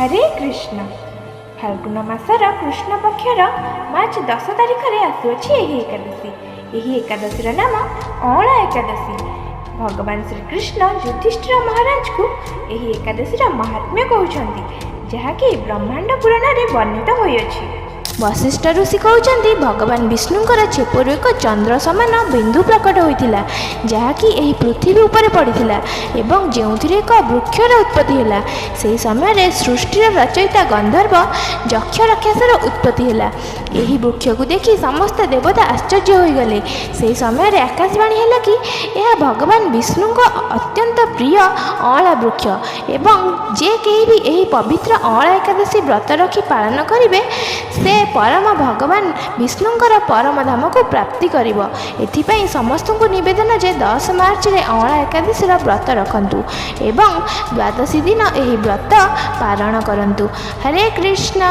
ହରେ କୃଷ୍ଣ। ଫାଲ୍ଗୁନ ମାସର କୃଷ୍ଣ ପକ୍ଷର ମାର୍ଚ୍ଚ 10 ତାରିଖରେ ଆସୁଅଛି ଏହି ଏକାଦଶୀ। ଏହି ଏକାଦଶୀର ନାମ ଅଁଳା ଏକାଦଶୀ। ଭଗବାନ ଶ୍ରୀକୃଷ୍ଣ ଯୁଧିଷ୍ଠିର ମହାରାଜଙ୍କୁ ଏହି ଏକାଦଶୀର ମହାତ୍ମ୍ୟ କହୁଛନ୍ତି, ଯାହାକି ବ୍ରହ୍ମାଣ୍ଡ ପୁରାଣରେ ବର୍ଣ୍ଣିତ ହୋଇଅଛି। ବଶିଷ୍ଠ ଋଷି କହୁଛନ୍ତି, ଭଗବାନ ବିଷ୍ଣୁଙ୍କର ଛେପରୁ ଏକ ଚନ୍ଦ୍ର ସମାନ ବିନ୍ଦୁ ପ୍ରକଟ ହୋଇଥିଲା, ଯାହାକି ଏହି ପୃଥିବୀ ଉପରେ ପଡ଼ିଥିଲା ଏବଂ ଯେଉଁଥିରେ ଏକ ବୃକ୍ଷର ଉତ୍ପତ୍ତି ହେଲା। ସେହି ସମୟରେ ସୃଷ୍ଟିର ରଚୟିତା ଗନ୍ଧର୍ବ ଯକ୍ଷ ରାକ୍ଷସର ଉତ୍ପତ୍ତି ହେଲା। ଏହି ବୃକ୍ଷକୁ ଦେଖି ସମସ୍ତ ଦେବତା ଆଶ୍ଚର୍ଯ୍ୟ ହୋଇଗଲେ। ସେହି ସମୟରେ ଆକାଶବାଣୀ ହେଲା କି ଏହା ଭଗବାନ ବିଷ୍ଣୁଙ୍କ ଅତ୍ୟନ୍ତ ପ୍ରିୟ ଅଁଳା ବୃକ୍ଷ ଏବଂ ଯେ କେହି ବି ଏହି ପବିତ୍ର ଅଁଳା ଏକାଦଶୀ ବ୍ରତ ରଖି ପାଳନ କରିବେ, ସେ ପରମ ଭଗବାନ ବିଷ୍ଣୁଙ୍କର ପରମ ଧାମକୁ ପ୍ରାପ୍ତି କରିବ। ଏଥିପାଇଁ ସମସ୍ତଙ୍କୁ ନିବେଦନ ଯେ 10 ମାର୍ଚ୍ଚରେ ଅଁଳା ଏକାଦଶୀର ବ୍ରତ ରଖନ୍ତୁ ଏବଂ ଦ୍ୱାଦଶୀ ଦିନ ଏହି ବ୍ରତ ପାରଣ କରନ୍ତୁ। ହରେ କୃଷ୍ଣ।